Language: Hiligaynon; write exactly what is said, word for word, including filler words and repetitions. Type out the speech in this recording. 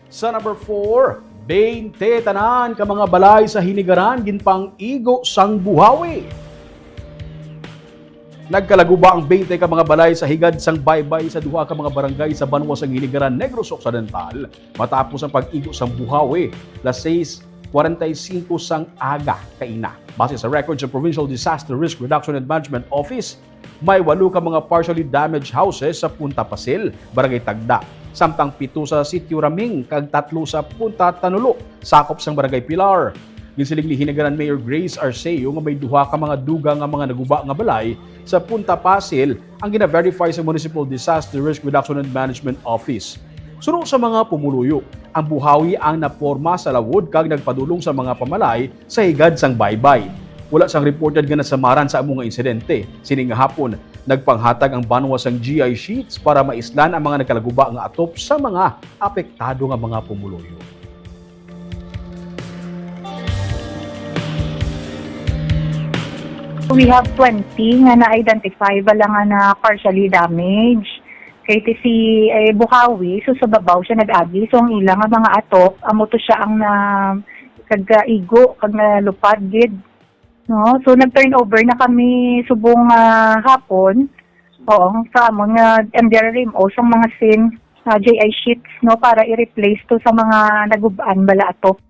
Sa number four, twenty tanan ka mga balay sa Hinigaran ginpang-igo sang buhawi. Nagkalaguba ang twenty ka mga balay sa higad sang baybay sa duha ka mga barangay sa banwa sang Hinigaran, Negros Occidental, matapos ang pag-igo sang buhawi, las sais cuarenta y cinco sang aga kaina. Base sa record sa Provincial Disaster Risk Reduction and Management Office, may walo ka mga partially damaged houses sa Punta Pasil, Barangay Tagda, samtang pito sa Sitio Raming kag tatlo sa Punta Tanulo, sakop sang Barangay Pilar. Ginsiling ni Hinigaran Mayor Grace Arceo nga may duha ka mga dugang nga mga naguba nga balay sa Punta Pasil ang gina-verify sa Municipal Disaster Risk Reduction and Management Office. Suno sa mga pumuluyo, ang buhawi ang naporma sa lawod kag nagpadulong sa mga pamalay sa higad sang baybay. Wala sang reported nga nasamaran sa amo nga insidente. Sini nga hapon, nagpanghatag ang banwa sang G I sheets para maislan ang mga nagkalaguba nga atop sa mga apektado nga mga pumuluyo. We have twenty nga na-identify bala nga na partially damaged. Kay ti si eh, Buhawi, so sa babaw siya nag-agi. So ang ila nga mga atop, amo to siya ang na kagaigo, kag nalupad gid. No? So nag-turnover na kami subong ah, hapon. Oo, sa amon nga M D R R M O, sa mga sin uh, J I sheets no para i-replace to sa mga nagub-an bala atop.